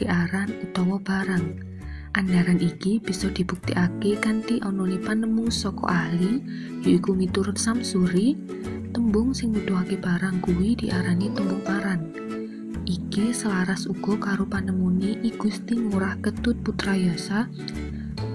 nuduhake aran utawa barang. Andharan iki bisa dibuktikake kanthi anane panemu saka ahli, yaiku miturut Samsuri, tembung sing nuduhake barang kuwi diarani tembung aran. Iki selaras uga karo panemune I Gusti Ngurah Ketut Putrayasa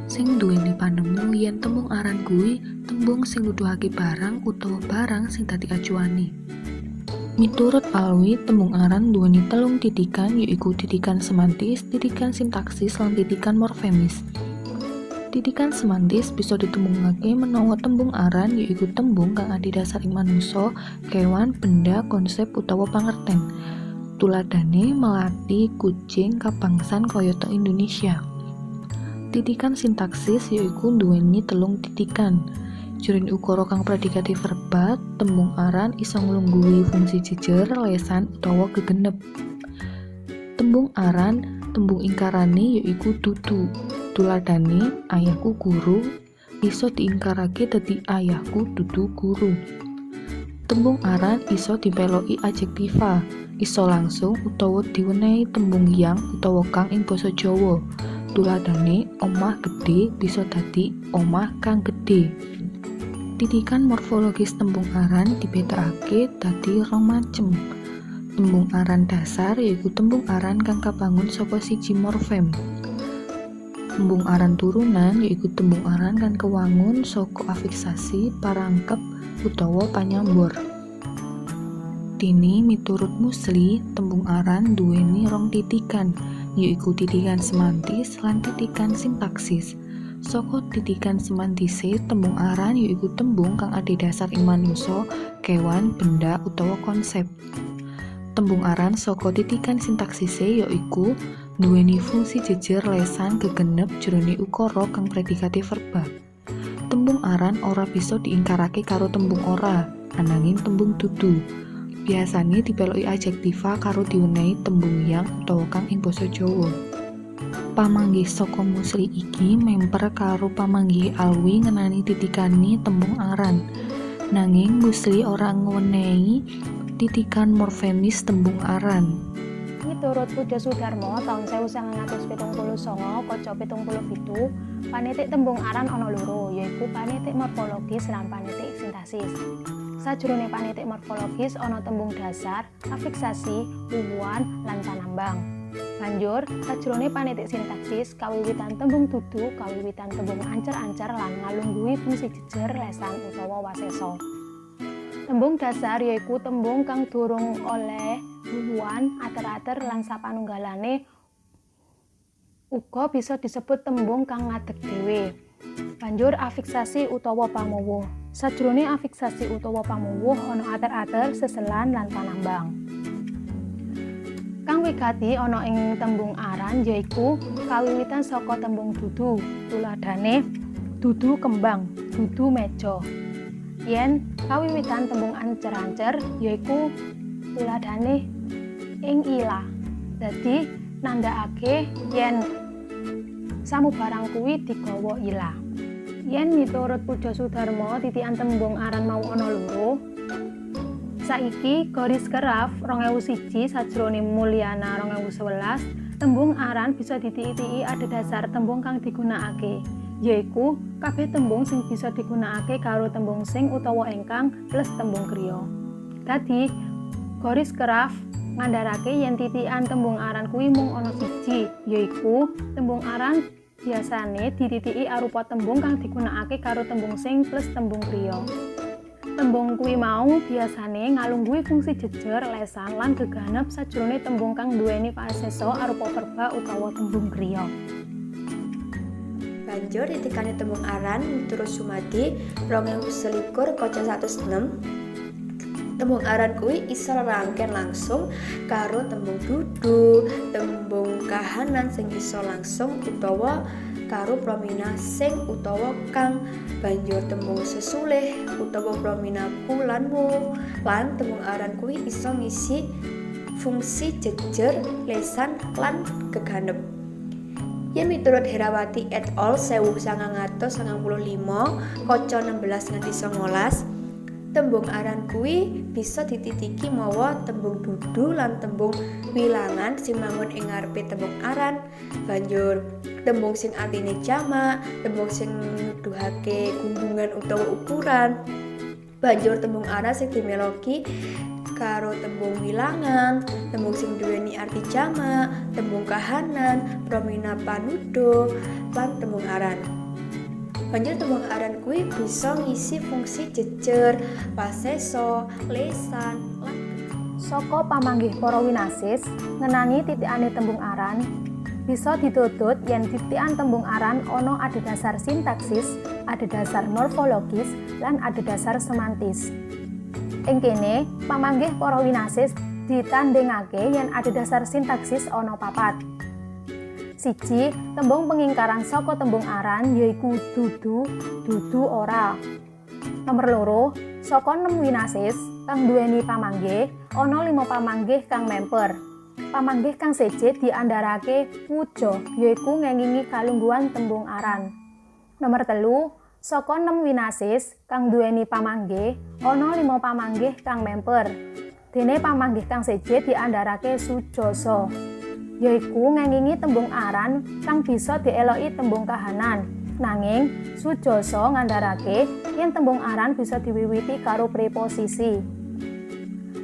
sing nduweni panemu yen tembung aran kuwi tembung sing nuduhake barang utawa barang sing dadi acuane. Miturut Alwi, tembung aran nduweni telung titikan, yaiku titikan semantis, titikan sintaksis lan titikan morfemis. Titikan semantis bisa ditembungake menawa tembung aran yaiku tembung kang adhedhasar ing manungsa, kewan, benda, konsep utawa pangerten. Tuladhane melati, kucing, kabangsan kayata Indonesia. Titikan sintaksis yaiku nduweni telung titikan. Jroning ukara kang predikate verba, tembung aran isa nglungguhi fungsi jejer, lesan utawa gegenep. Tembung aran tembung ingkarane yaiku dudu. Tuladhane ayahku guru isa diingkarake dadi ayahku dudu guru. Tembung aran isa dipeloki adjektiva, isa langsung utawa diwenehi tembung yang utawa kang ing basa Jawa. Tuladhane omah gedhe bisa dadi omah kang gedhe. Titikan morfologis tembung aran dibedakake dadi rong macem. Tembung aran dasar yaiku tembung aran kang kabangun saka siji morfem. Tembung aran turunan yaiku tembung aran kang kewangun saka afiksasi, parangkep, utawa panyambor. Dene miturut Musli, tembung aran nduweni rong titikan, yaiku titikan semantis lan titikan sintaksis. Saka titikan semantise, tembung aran yaiku tembung kang adhedhasar ing manungsa, kewan, benda utawa konsep. Tembung aran saka titikan sintaksise yaiku nduweni fungsi jejer, lesan, gegenep jroning ukara kang predikate verba. Tembung aran ora bisa diingkarake karo tembung ora, ananging tembung dudu. Biasane dipeloki adjektiva karo diwenehi tembung yang utawa kang ing basa Jawa. Pamanggih saka Musli iki memper karo pamanggihe Alwi ngenani titikane tembung aran. Nanging Musli ora ngwenehi titikan morfemis tembung aran. Miturut Poedjosoedarmo taun 1979 kaca 77, panitik tembung aran ana loro, yaiku panitik morfologis lan panitik sintaksis. Sajrone panitik morfologis ana tembung dasar, afiksasi, wuwuhan, lan panambang. Banjur, sajrone panitik sintaksis kawiwitan tembung dudu, kawiwitan tembung ancer-ancer lan ngalungguhi fungsi jejer, lesan utawa wasesa. Tembung dasar yaiku tembung kang durung oleh wuwuhan, ater-ater lan sapanunggalane, uga bisa disebut tembung kang ngadeg dhewe. Banjur afiksasi utawa pamuwuh. Sajrone afiksasi utawa pamuwuh ana ater-ater, seselan lan panambang. Kang wigati ana ing tembung aran yaiku kawiwitan saka tembung dudu, tuladhane dudu kembang, dudu meja. Yen kawiwitan tembung ancer-ancer yaiku tuladhane ing ila. Dadi nandhakake yen samubarang kuwi digawa ila. Yen miturut Poedjosoedarmo titikan tembung aran mau ana loro. Saiki Goris Keraf 2001 sajrone Mulyana 2011, tembung aran bisa dititiki adhedhasar tembung kang digunakake, yaiku kabeh tembung sing bisa digunakake karo tembung sing utawa ingkang plus tembung kriya. Dadi Goris Keraf ngandharake yen titikan tembung aran kuwi mung ana siji, yaiku tembung aran biasane dititiki arupa tembung kang digunakake karo tembung sing plus tembung kriya. Tembung kuwi mau biasane ngalungguhi fungsi jejer, lesan lan geganep sajrone tembung kang nduweni wasesa arupa verba utawa tembung kriya. Banjur titikane tembung aran miturut Sumadi 2021 kaca 106, tembung aran kuwi isa rerangken langsung karo tembung dudu, tembung kahanan sing isa langsung utawa karo promina sing utawa kang, banjur tembung sesulih utawa promina ku lan mu, lan tembung aran kuwi isa ngisi fungsi jejer, lesan lan geganep. Yen miturut Herawati et al. 1995 kaca 16 nganti 19. Tembung aran kuwi bisa dititiki mawa tembung dudu lan tembung wilangan sing manggon ing ngarepe tembung aran. Banjur tembung sing artine jamak, tembung sing nuduhake gunggungan utawa ukuran. Banjur tembung aran sing dimeloki karo tembung wilangan, tembung sing duweni arti jamak, tembung kahanan, promina panuduh, lan tembung aran. Banjur tembung aran kuwi bisa ngisi fungsi jejer, waseso, lesan, lan Saka pamanggih para winasis ngenani titikane tembung aran, bisa didodot yen titikan tembung aran ana adhedhasar sintaksis, adhedhasar morfologis, lan adhedhasar semantis. Ing kene, pamanggih para winasis ditandhingake yen adhedhasar sintaksis ana papat. 1. Tembung pengingkaran saka tembung aran yaiku dudu, dudu ora. Nomor 2, saka 6 winasis kang duweni pamanggih, ana 5 pamanggih kang memper. Pamanggih kang seje diandharake puja, yaiku ngengingi kalungguhan tembung aran. Nomor 3, saka 6 winasis kang duweni pamanggih, ana 5 pamanggih kang memper. Dene pamanggih kang seje diandharake sujasa, yaiku ngengingi tembung aran kang bisa dieloki tembung kahanan. Nanging sujasa ngandharake yen tembung aran bisa diwiwiti karo preposisi.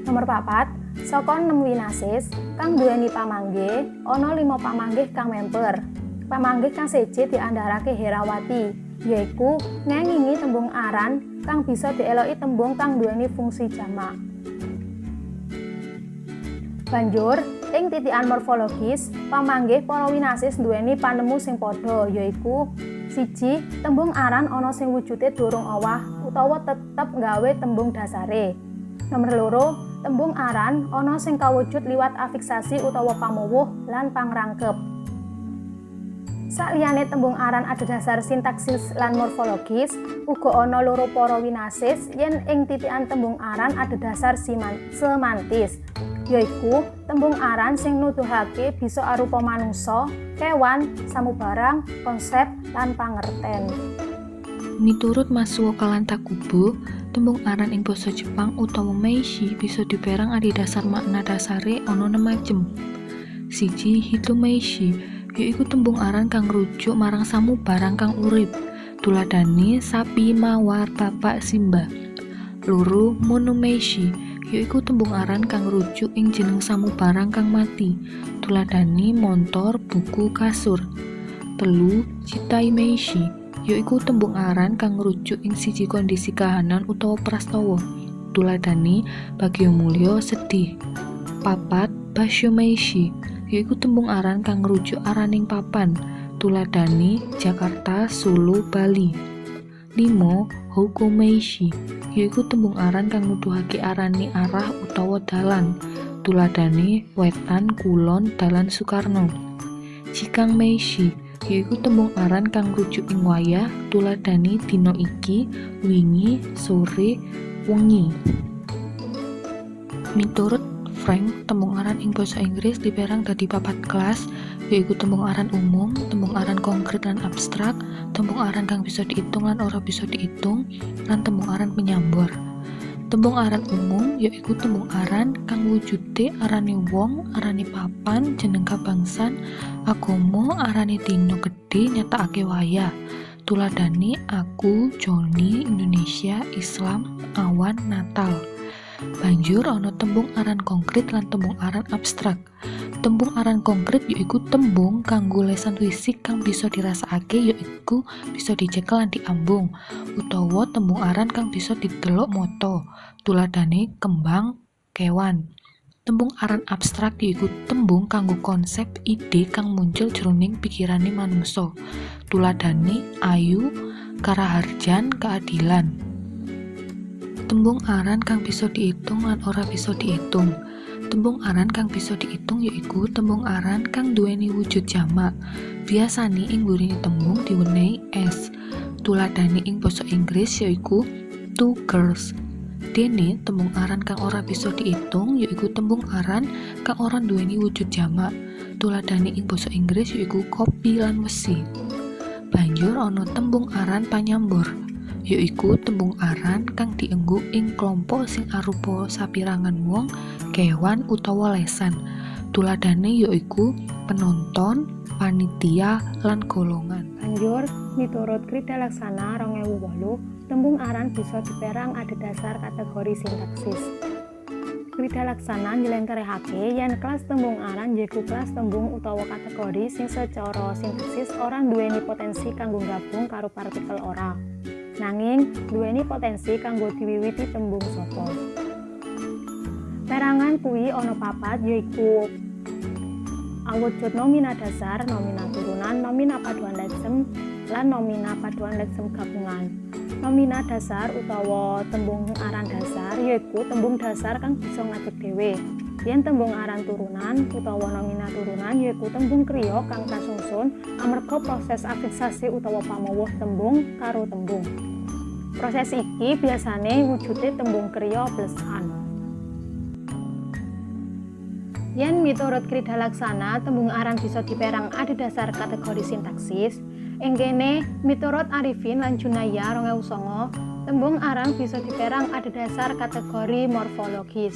Nomor 4, saka 6 winasis kang duweni pamanggih, ana 5 pamanggih kang memper. Pamanggih kang seje diandharake Herawati, yaiku ngengingi tembung aran kang bisa dieloki tembung kang duweni fungsi jamak. Banjur, ing titikan morfologis, pamanggih para winasis duweni panemu sing padha, yaiku 1. Tembung aran ana sing wujude durung owah utawa tetep nggawe tembung dasare. Nomor 2, tembung aran ana sing kawujud liwat afiksasi utawa pamuwuh lan pangrangkep. Sakliyane tembung aran adhedhasar sintaksis lan morfologis, uga ana loro para winasis yen ing titikan tembung aran adhedhasar semantis, yaiku tembung aran sing nuduhake bisa arupa manungsa, kewan, samubarang, konsep, lan pangerten. Miturut Masuoka lan Takubo, tembung aran ing basa Jepang utawa meishi bisa diperang adhedhasar makna dasare ana 6 macem. 1. Hitomeishi, yaiku tembung aran kang rujuk marang samubarang kang urip. Tuladhane sapi, mawar, bapak, simbah. 2. Monomeishi, yaiku tembung aran kang rujuk ing jeneng samubarang kang mati. Tuladhane montor, buku, kasur. 3. Jitaimeishi, yaiku tembung aran kang ngrujuk ing siji kondisi kahanan utawa prastawa. Tuladhane bagya mulya, sedih. 4. Basyomeishi, yaiku tembung aran kang ngrujuk araning papan. Tuladhane Jakarta, Solo, Bali. 5. Houkomeishi, yaiku tembung aran kang nuduhake arane arah utawa dalan. Tuladhane wetan, kulon, dalan Soekarno. Jikangmeishi, yaiku tembung aran kang ngrujuk ing wayah. Tuladhane dina iki, wingi, sore, wengi. Miturut Frank, tembung aran ing basa Inggris diperang dadi papat kelas, yaiku tembung aran umum, tembung aran konkret lan abstrak, tembung aran kang bisa diitung lan ora bisa diitung, lan tembung aran penyambor. Tembung aran umum yaiku tembung aran kang wujude arane wong, arane papan, jeneng kabangsan, agama, arane dina gedhe, nyatakake wayah. Tuladhane aku, Joni, Indonesia, Islam, awan, Natal. Banjur ana tembung aran konkret lan tembung aran abstrak. Tembung aran konkret yaiku tembung kanggo lesan fisik kang bisa dirasakake, yaiku bisa dicekel lan diambung, utawa tembung aran kang bisa didelok mata. Tuladhane kembang, kewan. Tembung aran abstrak yaiku tembung kanggo konsep ide kang muncul jroning pikirane manungsa. Tuladhane ayu, karaharjan, keadilan. Tembung aran kang bisa diitung lan ora bisa diitung. Tembung aran kang bisa diitung yaiku tembung aran kang duweni wujud jamak. Biasane ing burine tembung diwenehi s. Tuladhane ing basa Inggris yaiku two girls. Dene tembung aran kang ora bisa diitung yaiku tembung aran kang ora duweni wujud jamak. Tuladhane ing basa Inggris yaiku kopi lan wesi. Banjur ana tembung aran panyambor. yaiku tembung aran kang dienggo ing klompok sing arupa sapirangan wong, kewan utawa lesan. Tuladhane yaiku penonton, panitia, lan golongan. Banjur, miturut Kridalaksana 2008, tembung aran bisa diperang adhedhasar kategori sintaksis. Kridalaksana njlentrehake yen kelas tembung aran yaiku kelas tembung utawa kategori sing sacara sintaksis ora nduweni potensi kanggo gabung karo partikel ora, nanging nduweni potensi kanggo diwiwiti tembung saka. Perangan kuwi ana papat, yaiku awujud nomina dasar, nomina turunan, nomina paduan leksem, lan nomina paduan leksem gabungan. Nomina dasar utawa tembung aran dasar yaiku tembung dasar kang bisa ngadeg dhewe. Yen tembung aran turunan utawa nomina turunan yaiku tembung kriya kang kasungsun amarga proses afiksasi utawa pamowuh tembung karo tembung. Proses iki biasane wujude tembung kriya plus an. Yen miturut Kridalaksana, tembung aran bisa diperang adhedhasar kategori sintaksis. Ing kene, miturut Arifin lan Junaya 2009, tembung aran bisa diperang adhedhasar kategori morfologis,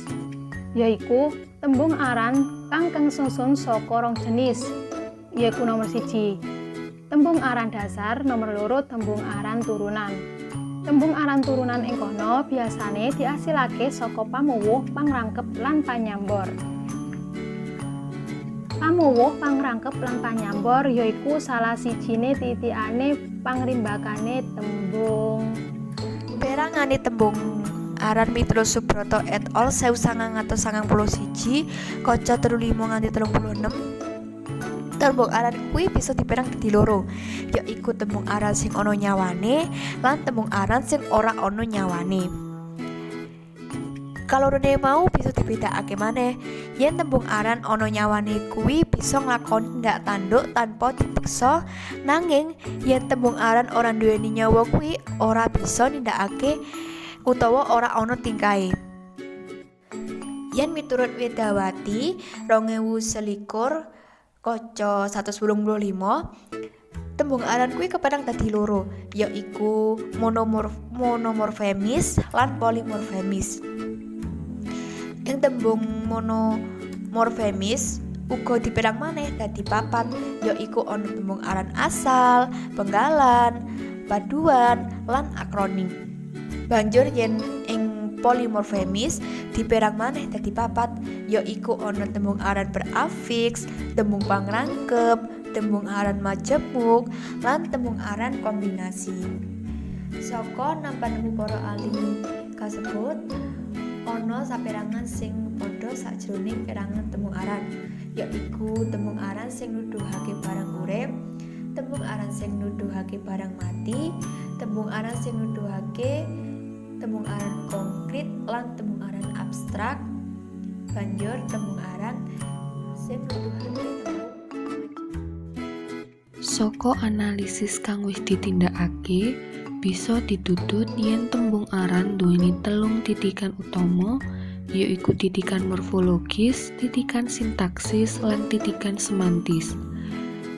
yaiku tembung aran kang kasusun saka rong jenis, yaiku nomor 1 tembung aran dasar, nomor 2 tembung aran turunan. Tembung aran turunan ing kono biasane diasilake saka pamowuh, pangrangkep lan panyambor. Pamowuh, pangrangkep lan panyambor yaiku salah sijine titikane pangrimbakane tembung. Perangane tembung aran miturut Subroto et al. 1991 kaca 35 nganti 36, tembung aran kuwi bisa diperang dadi loro, yaiku tembung aran sing ana nyawane lan tembung aran sing ora ana nyawane. Kalorone mau bisa dibedakake maneh. Yen tembung aran ana nyawane kuwi bisa nglakoni tindak tanduk tanpa dipeksa, nanging yen tembung aran ora nduweni nyawa kuwi ora bisa nindakake utawa ora ana tingkahe. Yen miturut Wedawati 2021 kaca 185, tembung aran kuwi keperang dadi loro, yaiku monomorfemis lan polimorfemis. Ing tembung monomorfemis uga diperang maneh dadi papat, yaiku ana tembung aran asal, penggalan, paduan, lan akronim. Banjur yen ing polimorfemis diperang maneh dadi papat, yaiku ana tembung aran berafiks, tembung pangrangkep, tembung aran majemuk, lan tembung aran kombinasi. Saka panemu para ahli kasebut, ana saperangan sing padha sajroning perangan tembung aran, yaiku tembung aran sing nuduhake barang urip, tembung aran sing nuduhake barang mati, tembung aran sing nuduhake tembung aran konkret lan tembung aran abstrak, banjur tembung aran sing nuduhake tembung Saka analisis kang wis ditindakake, bisa ditutut yen tembung aran nduweni telung titikan utama, yaiku titikan morfologis, titikan sintaksis, lan titikan semantis.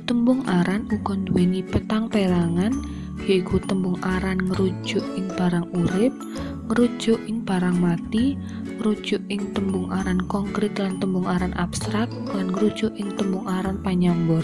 Tembung aran uga nduweni petang perangan, yaiku tembung aran ngrujuk ing barang urip, ngrujuk ing barang mati, ngrujuk ing tembung aran konkret lan tembung aran abstrak, lan ngrujuk ing tembung aran panyambor.